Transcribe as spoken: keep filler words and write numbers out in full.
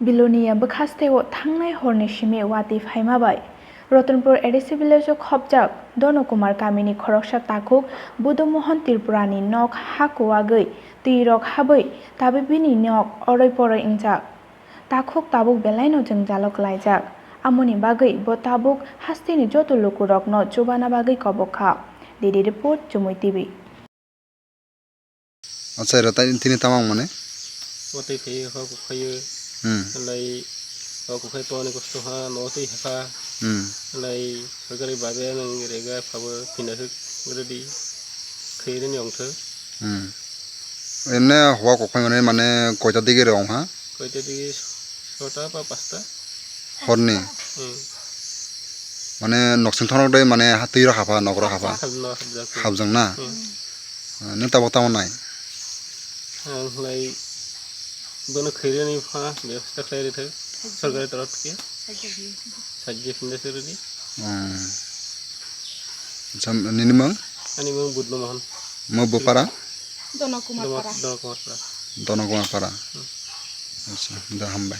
Bilonia bwkhasteo thangnai horni simi watwi phaima bai Ratanpur A D C village-o khopjak Dono Kumar kamini khoroksa takhuk Buddha Mohan Tripurani nok ha kuwagwi twirok habwi tabwi bini nok oroi poroi wngjak. Takhuk tabuk belaino jwngjalo klaijak. Amoni bagwi bo tabuk hasteni joto lukurokno chubana bagwi kobok kha. D D report, Chumui T V. Acha, ero tai tini tamo wng mane? Watwi phaiwi hor kok phaiwi. Hmm. Lai hor kok phai tongni kosto ha, no twi hakha. Hmm. Lai sorkari babe nang rega phabo phina hik ready. Khairani ongtho. Hmm. Enne hor kok phai mane, mane koita digi re ong ha? Koita digi sota ba pasta. Horni? Hmm. Mane noksing thonok dai mane ha twi rok hapha, nok rok hapha? Hapjak, nok hapjak. Hapjak na? Hmm. Ah, nung tabuk tamo nai? Ang lai bono khairani pha bebosta khlai rithai sorkari torof theke. Sajje phinde se ridi. Hmm. Acha, nini mung? Ani mung Budno Mohan. Mo Bupara? Dono Kumar Para. Dono Kumar Para. Dono Kumar Para. Hmm. Acha, da hambai.